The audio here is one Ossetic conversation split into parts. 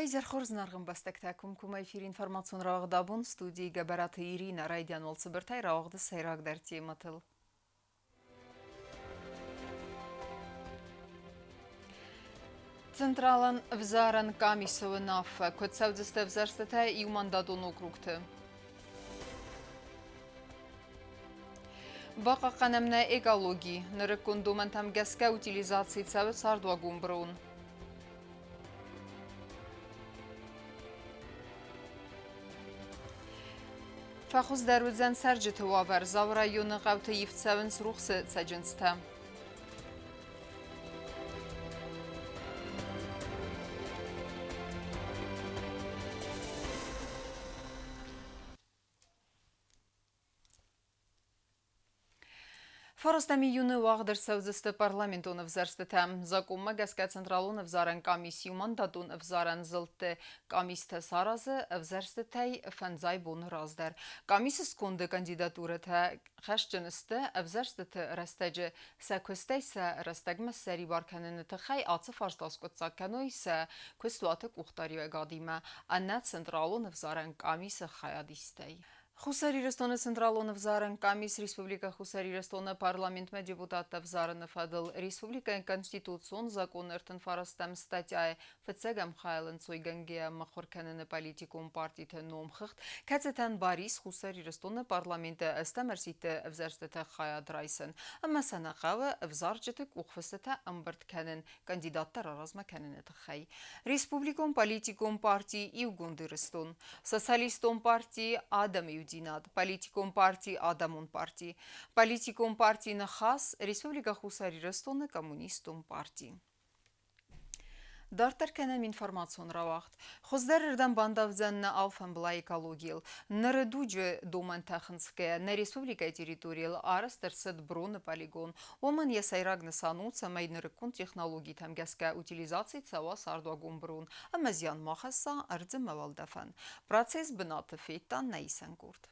Уӕ хорз ӕмбӕстӕгтӕ, комкоммӕ эфиры информацион рауагъд абон студийы Гӕбӕраты Иринӕ райдиан уал цыбыртӕй рауагъды сӕйрагдӕр темӕтыл. Централон ӕвзарӕн къамисы уынаффӕ, куыд цӕудзысты ӕвзӕрстытӕ иумандатон округты. Бахъахъхъӕнӕм нӕ экологи. Нырыккон домӕнтӕм гӕсгӕ утилизаци цӕуы цардуагон брон. Фӕхуыздӕр уыдзӕн цӕрджыты уавӕр. Дзауы районы хъӕуты ивд цӕуынц рухсы цӕджындзтӕ. Фарастӕм июны уагъд ӕрцӕудзысты парламентон ӕвзӕрстытӕ. Закъонмӕ гӕсгӕ Централон ӕвзарӕн къамис иумандатон ӕвзарӕн зылдты къамистӕ саразы ӕвзӕрстытӕй фӕндзай боны раздӕр. Къамисы сконды кандидатурӕтӕ хӕсджын сты ӕвзӕрстыты рӕстӕджы сӕ куыстӕй сӕ рӕстӕгмӕ ссӕрибар кӕныны тыххӕй ацы фарст аскъуыддзаг кӕной сӕ куыстуаты къухдариуӕгадимӕ, ӕнӕ Централон ӕвзарӕн къамисы хайадистӕй. Хуссар Ирыстоны Централон ӕвзарӕн къамис Республикӕ Хуссар Ирыстоны парламентмӕ депутаттӕ ӕвзарыны фӕдыл республикӕйы Конституцион закъоны 39-ӕм статьяйы фыццӕгӕм хайыл ӕнцойгӕнгӕйӕ мыхуыр кӕныны политикон партиты номхыгъд, кӕцытӕн бар ис Хуссар Ирыстоны парламенты ӕстӕм ӕрсидты ӕвзӕрстыты хайад райсын ӕмӕ сӕ нӕ хъӕуы ӕвзарджыты къухфыстытӕ ӕмбырд кӕнын кандидаттӕ раразмӕ кӕныны тыххӕй. Республикон политикон парти Иугонд Ирыстон, Социалистон парти Адӕмы иудзинад, политикон парти Адӕмон парти, политикон парти Ныхас, Республикӕ Хуссар Ирыстоны Коммунистон парти. Дарддӕр кӕнӕм информацион рауагъд. Хуыздӕрырдӕм бандавдзӕн нӕ алфӕмблай экологийыл. Ныры дуджы домӕнтӕ хынцгӕйӕ нӕ республикӕйы территорийыл арӕзт ӕрцыд броны полигон. Уымӕн йӕ сӕйраг нысан у, цӕмӕй нырыккон технологитӕм гӕсгӕ утилизаци цӕуа цардуагон брон ӕмӕ зиан ма хӕсса ӕрдзы ӕмӕ уӕлдӕфӕн. Процесс бынаты федта нӕ исӕн къорд.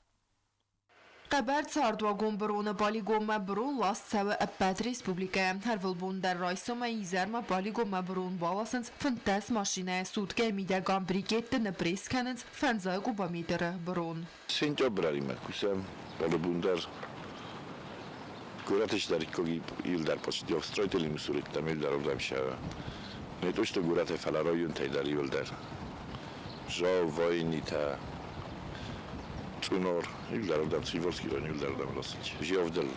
Хъӕбӕр цардуагон быроны полигонмӕ бырон ласт цӕуы ӕппӕт республикӕйӕ. Ӕрвылбон дӕр райсомӕй изӕрмӕ полигонмӕ бырон баласынц 15 машинӕйы суткӕйы мидӕг ам брикетты ныппресс кӕнынц фӕндзай кубометры бырон. Сентябрӕримӕ кусӕм, ӕрвылбон дӕр горӕты чидӕриддӕр иуылдӕр почти строители мусорыдтам иуылдӕр уырдӕм сӕ не то что горӕтӕй, фӕлӕ районтӕй дӕр иуылдӕр. Жал, войнитӕ, Цъунор, иуылдӕр Цивольский район иуылдӕр ласынч. Жиовдыл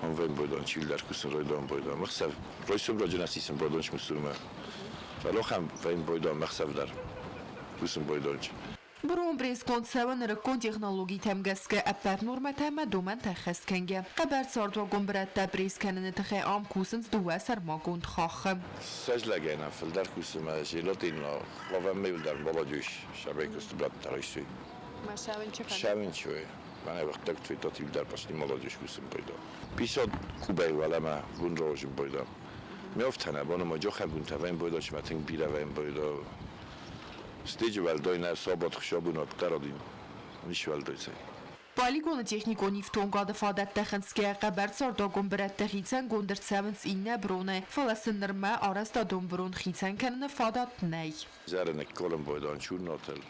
онвен бойдон чилдӕр кусын ройдон бойдон. Мӕхсӕв ройсом раджы насисын бойдонч мусурмӕ. Фӕлӕ вен бойдон мӕхсӕв дӕр кусын бойдонч. Бырон пресс-конд цӕуы нырыккон технологитӕм гӕсгӕ ӕппӕт нормӕтӕ ӕмӕ домӕнтӕ ӕххӕст кӕнгӕ. Хъӕбӕр цардуагон бырӕттӕ пресс кӕныны тыххӕй ам кусынц дыууӕ сӕрмагонд хаххы. Сӕзлӕгӕй нӕ фылдӕр кусы мӕ зелотин лавӕммӕ дӕр молодежь сабайкусты браттӕ райсой. Шавинчой. Мӕнӕ вӕхтӕг твитот дӕр почти молодежь кусын пайда. Писот кубай уӕлӕмӕ гунрожин бойда. Ме офтӕнӕ боны ма джохӕ бунтӕ вӕн бойда, чма тынг бирӕ вӕн бойда. Стеджы уӕлдай нӕ сабат хсабунат дӕр нис уӕлдай цӕй. Полигоны техникон ифтонгады фадӕттӕ хынцгӕйӕ хъӕбӕр цардуагон бырӕттӕ хицӕнгонд ӕрцӕуынц иннӕ бронӕй, фӕлӕ сын нырмӕ арӕзтадон брон хицӕн кӕныны фадат нӕй. Зӕринаг Колымбойдон чурнотел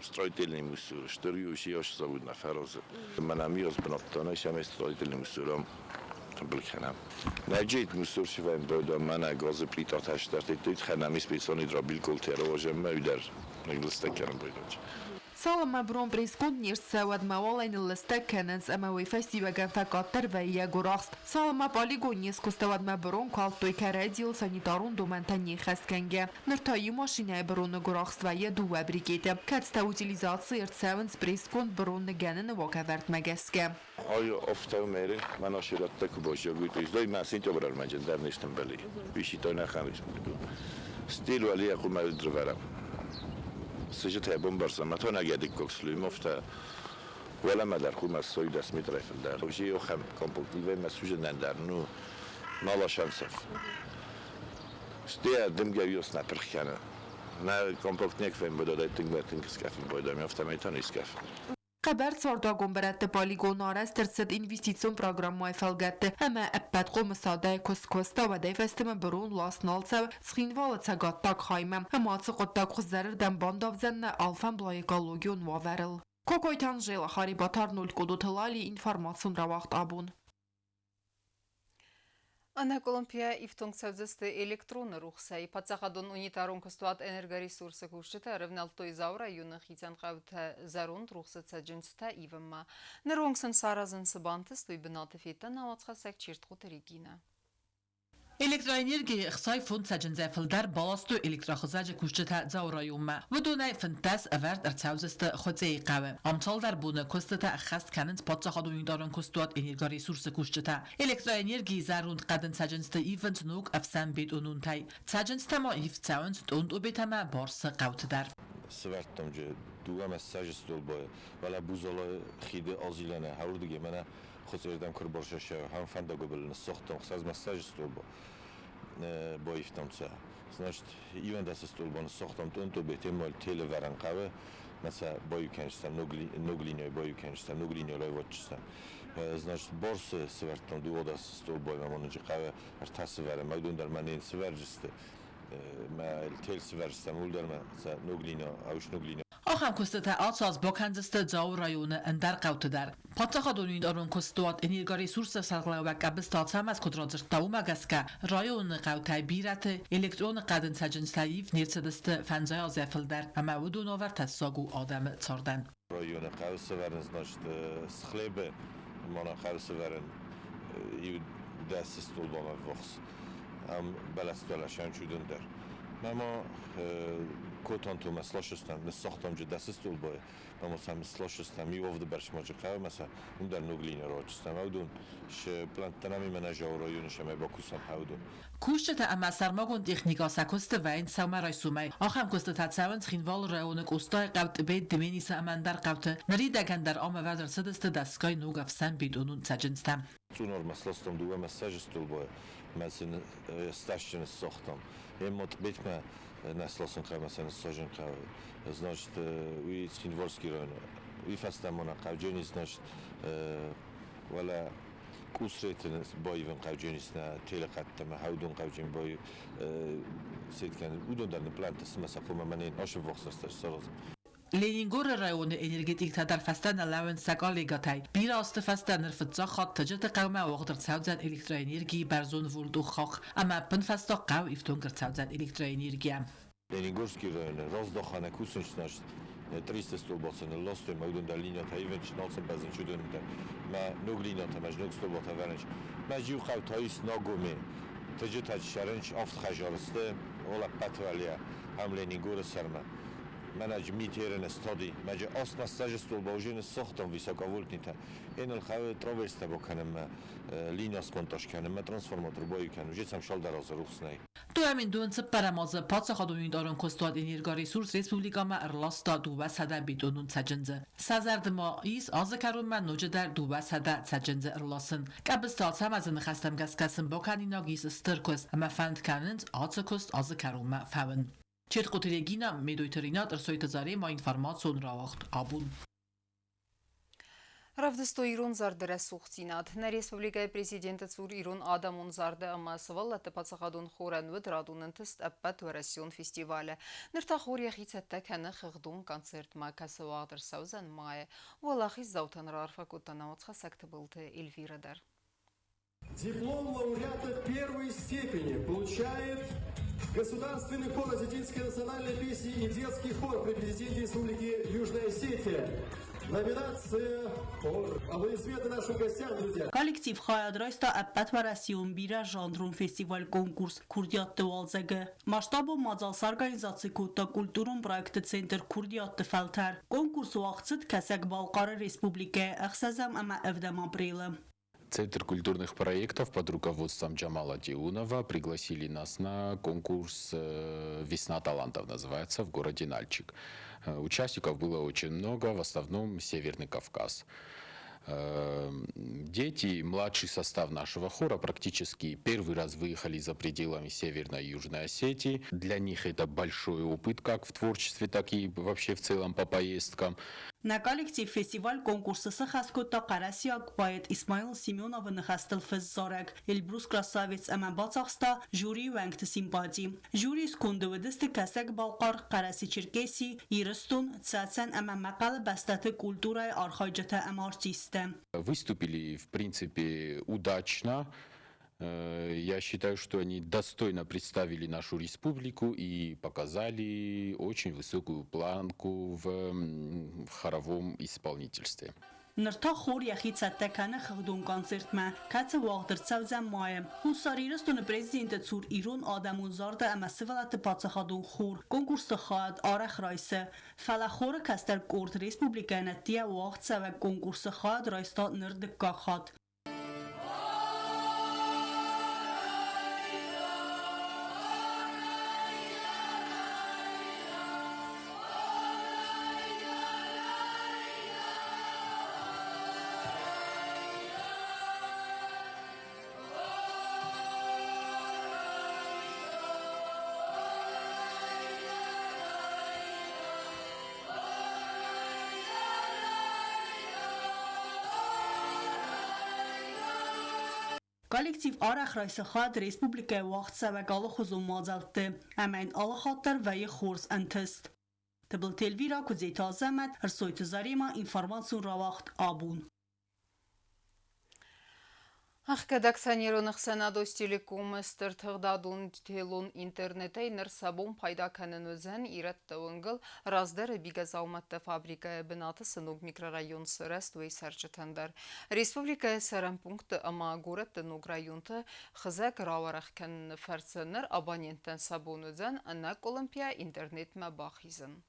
строительный мусор, стыр иу завод на фӕразы. Мӕнӕ миоз бынӕттон ӕмӕ строительный мусором тымбыл кӕнӕм. Нӕджит мусор сивӕн бойдон мӕнӕ газы плитатӕ стӕртыдтой, хӕнӕм специальный дробилколтӕ рожӕммӕ уыдӕр ныллыстӕг кӕнын бойдончы. Цалынмӕ брон пресс-конд не рцӕуа, уӕдмӕ уал ӕй ныллыстӕг кӕнынц ӕмӕ уый фӕстиуӕгӕн фӕкъаддӕр вӕййы йӕ гуырахст. Цалынмӕ полигон не скуыста, уӕдмӕ бырон калдтой кӕрӕдзийыл санитарон домӕнтӕ не ххӕст кӕнгӕ. Ныр та иу машинӕйы быроны гуырахст вӕййы дыууӕ брикеты, кӕцытӕ утилизаци ӕрцӕуынц пресс-конд бырон ныгӕныны уагӕвӕрдмӕ гӕсгӕ. Ай офтау мэри, мӕн аширӕттӕ куы баззагуйт, издой мӕ сентябрь ӕрмӕджы дӕр не стӕмбӕли. Виситой нӕ хан республикон. Стил вали акумӕ дрвӕрӕм. Сыжытӕ бомбарса, ма то нагӕдиккок слюймовтӕ уӕлӕмӕ дӕр хумӕ сойдас метрӕй фылдӕр. Уже охӕм компактивӕй мӕ суженӕн дӕр ну мало шансов. Стея дымгӕ виос нӕ пырх кӕны. Нӕ компактнек фембӕдӕй тынг мӕ тынг скӕфын бойдам, афтӕмӕй та не скӕфын. Хъӕбӕр цардуагон бырӕтты полигон арӕзт ӕрцыд инвестицион программӕйы фӕлгӕтты ӕмӕ ӕппӕт хъомысадӕй куы скуыста, уӕдӕй фӕстӕмӕ бырон ласт нал цӕуы Цхинвалы цӕгаттаг хаймӕ ӕмӕ ацы хъуыддаг хуыздӕрырдӕм бандавдзӕн нӕ алфӕмблай экологион уавӕрыл. Кокойты Анжела, Харебаты Арнольд, Къодоты Лали, информацион рауагъд абон. Ӕнӕкъуылымпыйӕ ифтонг цӕудзысты электроны рухсӕй. Паддзахадон унитарон куыстуат «Энергоресурсы» кусджытӕ ӕрӕвнӕлдтой Дзауы районы хицӕн хъӕутӕ зӕронд рухсы цӕджындзтӕ ивынмӕ. Ныронг сын саразын цы бантыст, уый бынаты федта нӕ уацхӕссӕг Чертхъоты Регинӕ. Электроэнергийы ӕхцайы фонд цӕджындзӕй фылдӕр баластой электрохызӕджы кусджытӕ Дзауы районмӕ. Уыдонӕй 15 ӕвӕрд ӕрцӕудзысты Хуыцъейы хъӕуы. Ам цалдӕр боны куыстытӕ ӕххӕст кӕнынц паддзахадон унитарон куыстуат «Энергоресурсы» кусджытӕ. Электроэнергийы зӕронд хъӕдын цӕджындзты ивынц ног ӕфсӕн бетононтӕй. Цӕджындзтӕ ма ивд цӕуынц Тъонтъобетӕ Барсы хъӕуты дӕр. Сывӕрдтам джы дыууӕ массажы столбайы, фӕлӕ Бузалы хиды азилӕны хӕуырдыгӕй мӕнӕ Хуыцъердӕм куы рбарсӕсӕ, ахӕм фӕндагыл ныссагътам хсӕз массажы столба баивтам сӕ. Значит, иуӕндӕсы столба ныссагътам тъонтъобе, теммӕ телевӕрӕн хъӕуы, мӕ сӕ баиу кӕнджыстӕм ног линийӕ баиу кӕнджыстӕм, ног линийӕ райвӕдджыстӕм. Значит, Барсы сывӕрдтам дыууадӕс столбаймӕ ма хъӕуы ӕртӕ сывӕрӕн, мӕ уыдон дӕр мӕ не сывӕрджысты. Мӕ тел сывӕрджыстӕм, уыл дӕр мӕ сӕ ног линия, ӕвыс ног линия. Ахӕм куыстытӕ ацы аз бакӕндзысты Дзауы районы ӕндӕр хъӕуты дӕр. Паддзахадон унитарон куыстуат энергоресурсы сӕргълӕууӕг Къӕбысты Ацӕмӕз куыд радзырдта, уымӕ гӕсгӕ районы хъӕутӕй бирӕты электроны хъӕдын цӕджындзтӕ ивд не рцыдысты фӕндзай азӕй фылдӕр ӕмӕ уыдон уавӕр тӕссаг у адӕмы цардӕн. Районы хъӕуы сӕвӕрын, значит, Схлебы мӕнӕ хъӕуы сӕвӕрын иу дӕс столбамӕ ввахс. Ам бӕлӕстӕ ласӕн чудын дӕр. Мӕ котантомӕ сласыстӕм, ныссагътам джы дӕсы столбайы, ӕмӕ сӕм сласыстӕм иу авды бӕрцмӕджы хъӕуы ӕмӕ сӕ уым дӕр ног лини рауадзыстӕм. Уыдон сӕ плӕнттӕ нӕм имӕ нӕ Зауы районы сӕмӕй бакусӕм хӕудон. Кусджытӕ ӕмӕ сӕрмагонд техникӕ сӕ куысты вӕййынц сӕумӕрайсомӕй. Ахӕм куыстытӕ цӕуынц Цхинвалы районы Къостайы хъӕу, Тъбет, Дменисы ӕмӕ ӕндӕр хъӕуты. Ныридӕгӕн дӕр ам ӕвӕрд ӕрцыдысты дӕсгай ног ӕфсӕн бетонон цӕджындзтӕ. Цъунармӕ сластам дыууӕ массажы столбайы, мӕ сын стасджы ныссагътам. Ема Тъбетмӕ нӕ сласын хъӕуы, сӕ ныссажын хъӕуы. Значит, уый Цхинвальский районы. Уый фӕстӕ ма нӕ Хъӕвджени, значит, уӕлӕ Къусреты баивын Хъӕвдженис нӕ телехъӕдтӕ мӕ хӕудон Хъӕвджен бай сет кӕнын. Уыдон дӕр ныпълӕнттӕ цымӕ сӕ хъуамӕ мӕнӕн ӕсыввахс рӕстӕджы саразын. Ленингоры районы энергетиктӕ дӕр фӕстӕ нӕ лӕууынц сӕ коллегӕтӕй. Бирӕ азты фӕстӕ ныр фыццаг хатт Тыджыты хъӕумӕ уагъд ӕрцӕудзӕн электроэнергийы бӕрзонд вольтохахх ӕмӕ ӕппынфӕстаг хъӕу ифтонг ӕрцӕудзӕн электроэнергийӕ. Ленингорский районы раздахӕн кусынц значит 300 столбацы нылластой, мӕ уыдон дӕр линията ивынц, нал сын бӕззынц уыдон дӕр. Мӕ ног линията, мӕ ног столбатӕ вӕрынц. Мӕ иу хъӕу та ис Нагоме. Тыджытӕ ссарынц авд хӕдзары сты, ол ӕппӕт уӕлейӕ, ам Ленингоры сӕрмӕ. Мӕнӕ митерын стади, мӕ аст массажы столба уже ныссагътам высоковольтнитӕ. Эныл хъӕуы траверстӕ бакӕнынмӕ, линия смонтаж кӕнынмӕ, трансформатор баиу кӕнын, уже сӕм цалдӕр азы рухс нӕй. Туӕмин цыппӕрӕм азы паддзахадон унитарон куыстуат «Энергоресурс» республикӕмӕ ӕрласта 200 бетонон цӕджындзы. Сӕ зӕрды ма ис азы кӕронмӕ ноджыдӕр 200 цӕджындзы ӕрласын. Къӕбысты Ацӕмӕзы ныхӕстӕм гӕсгӕ сын бакӕнинаг ис стыр куыст ӕмӕ фӕнд кӕнынц ацы куыст азы кӕронмӕ фӕуын. Четкъуты Регина, Медойты Ринат, Ӕрсойты Зарема, информацион рауагъд абон. Равдыстой ирон зарды рӕсугъддзинад. Нӕ республикӕйы президенты цур ирон адӕмон зарды ӕмӕ сывӕллӕтты паддзахадон хорӕн уыд радон ӕнтыст ӕппӕтуӕрӕсеон фестивалы. Ныр та хор йӕхи цӕттӕ кӕны хыгъдон концертмӕ, кӕцы уагъд ӕрцӕудзӕн майы. Уӕлахиздзаутӕн раарфӕ кодта науӕдзхӕссӕг Тыбылты Эльвирӕ дӕр. Диплом лауреата первой степени получает Государственный хор осетинской национальной песни и детский хор при президенте Республики Южная Осетия. Номинация хор. Аплодисменты нашим гостям, друзья. Коллектив хайад райста ӕппӕтуӕрӕсеон бирӕжанрон фестиваль-конкурс «Курдиатты уалдзӕг-ы». Масштабон мадзал сорганизаци кодта культурон проекты центр «Курдиатты фӕлтӕр». Конкурс уагъд цыд Кӕсӕг-Балхъары Республикӕйы ӕхсӕзӕм ӕмӕ ӕвдӕм апрелы. Центр культурных проектов под руководством Джамала Тиунова пригласили нас на конкурс «Весна талантов» называется, в городе Нальчик. Участников было очень много, в основном Северный Кавказ. Дети, младший состав нашего хора практически первый раз выехали за пределами Северной и Южной Осетии. Для них это большой опыт как в творчестве, так и вообще в целом по поездкам. Нӕ коллектив фестиваль-конкурсы сыхӕс кодта хъӕрӕсейаг поэт Исмаил Семеновы ныхӕстыл фыст зарӕг «Эльбрус красавец» ӕмӕ бацахста жюрийы уӕнгты симпати. Жюрийы сконды уыдысты Кӕсӕг-Балхъар, Хъӕрӕсе-Черкеси, Ирыстон, Цӕцӕн ӕмӕ Мӕхъӕлы бӕстӕты культурӕйы архайджытӕ ӕмӕ артисттӕ. Выступили, в принципе, удачно. Я считаю, что они достойно представили нашу республику и показали очень высокую планку в хоровом исполнительстве. Ныр та хор йӕхи цӕттӕ кӕны хыгъдон концертмӕ, кӕцы уагъд ӕрцӕудзӕн майы. Хуссар Ирыстоны президенты цур ирон адӕмон зарды ӕмӕ сывӕллӕтты паддзахадон хор конкурсты хайад арӕх райсы. Фӕлӕ хоры кӕстӕр къорд республикӕйӕн ӕддейӕ уагъдцӕуӕг конкурсы хайад райста ныр дыккаг хатт. Коллектив арӕх райсы хайад республикӕйы уагъдцӕуӕг алыхуызон мадзӕлтты ӕмӕ йын алы хатт дӕр вӕййы хорз ӕнтыст. Тыбылты Эльвира, Куыдзеты Азӕмӕт, Ӕрсойты Заремӕ, информацион рауагъд «Абон». Ӕхгӕд акционерон ӕхсӕнад Остелеком-ы стыр тыгъдадон телон интернетӕй ныр сӕ бон пайда кӕнын уыдзӕн ирӕтты уынгыл раздӕры бигӕдзаумӕтты фабрикӕйы бынаты цы ног микрорайон сырӕзт, уый цӕрджытӕн дӕр. Республикӕйы цӕрӕн пунктты ӕмӕ горӕтты ног районты хызӕг рауӕрӕх кӕныны фӕрцы ныр абоненттӕн сӕ бон уыдзӕн ӕнӕкъуылымпыйӕ интернетмӕ бахизын.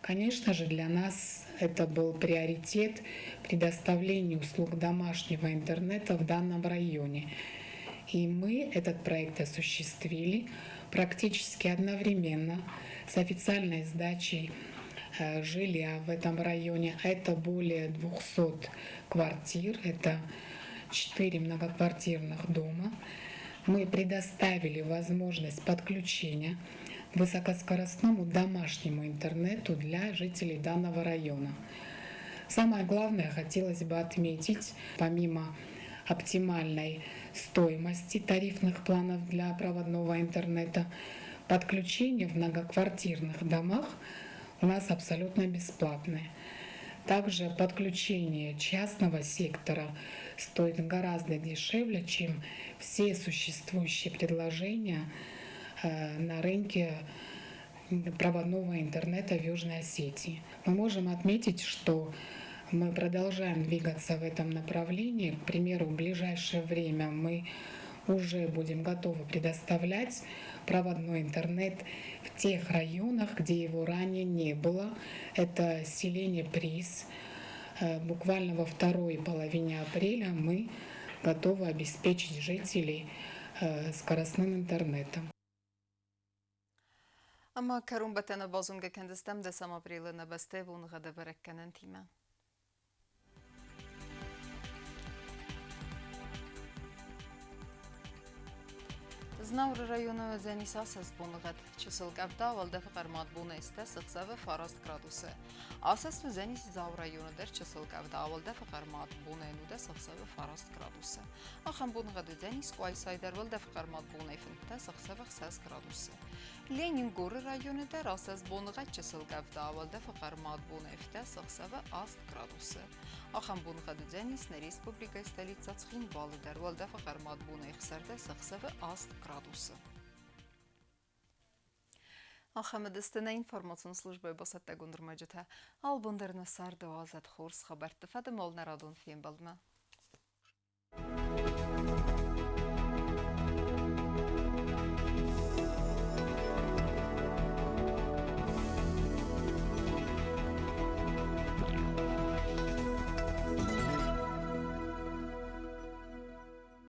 Конечно же, для нас это был приоритет предоставления услуг домашнего интернета в данном районе. И мы этот проект осуществили практически одновременно с официальной сдачей жилья в этом районе. Это более 200 квартир, это 4 многоквартирных дома. Мы предоставили возможность подключения к высокоскоростному домашнему интернету для жителей данного района. Самое главное хотелось бы отметить, помимо оптимальной стоимости тарифных планов для проводного интернета, подключение в многоквартирных домах у нас абсолютно бесплатное. Также подключение частного сектора стоит гораздо дешевле, чем все существующие предложения на рынке проводного интернета в Южной Осетии. Мы можем отметить, что мы продолжаем двигаться в этом направлении. К примеру, в ближайшее время мы уже будем готовы предоставлять проводной интернет в тех районах, где его ранее не было. Это селение Приз. Буквально во второй половине апреля мы готовы обеспечить жителей скоростным интернетом. Ӕмӕ кӕронбӕттӕны базонгӕ кӕндзыстӕм дӕсӕм апрелы нӕ бӕстӕйы боныгъӕды бӕрӕггӕнӕнтимӕ. Знауыры районы уыдзӕнис асӕст боныгъӕд. Чысыл къӕвда, уӕлдӕфы хъӕрмад бонӕй стӕс ӕхсӕвы 9 градусы. Асӕст уыдзӕнис Дзауы районы дӕр чысыл къӕвда, уӕлдӕфы хъӕрмад бонӕй 19 ӕхсӕвы 9 градусы. Ахӕм боныгъӕд уыдзӕнис Къуайсайы дӕр уӕлдӕфы хъӕрмад бонӕй 15 ӕхсӕвы 6 градусы. Ленингоры районы дӕр асӕст боныгъӕд чысыл къӕвда, уӕлдӕфы хъӕрмад бонӕй 17 ӕхсӕвы 8 градусы. Ахӕм боныгъӕд уыдзӕнис нӕ республикӕйы столицӕ Цхинвалы дӕр уӕлдӕфы хъӕрмад бонӕй 16 ӕхсӕвы 8 градусы. Ахӕм уыдысты нӕ информацион службӕйы бацӕттӕгонд ӕрмӕджытӕ. Албон дӕр нӕ царды уадзӕд хорз хабӕртты фӕдыл нӕ радон фембӕлдмӕ.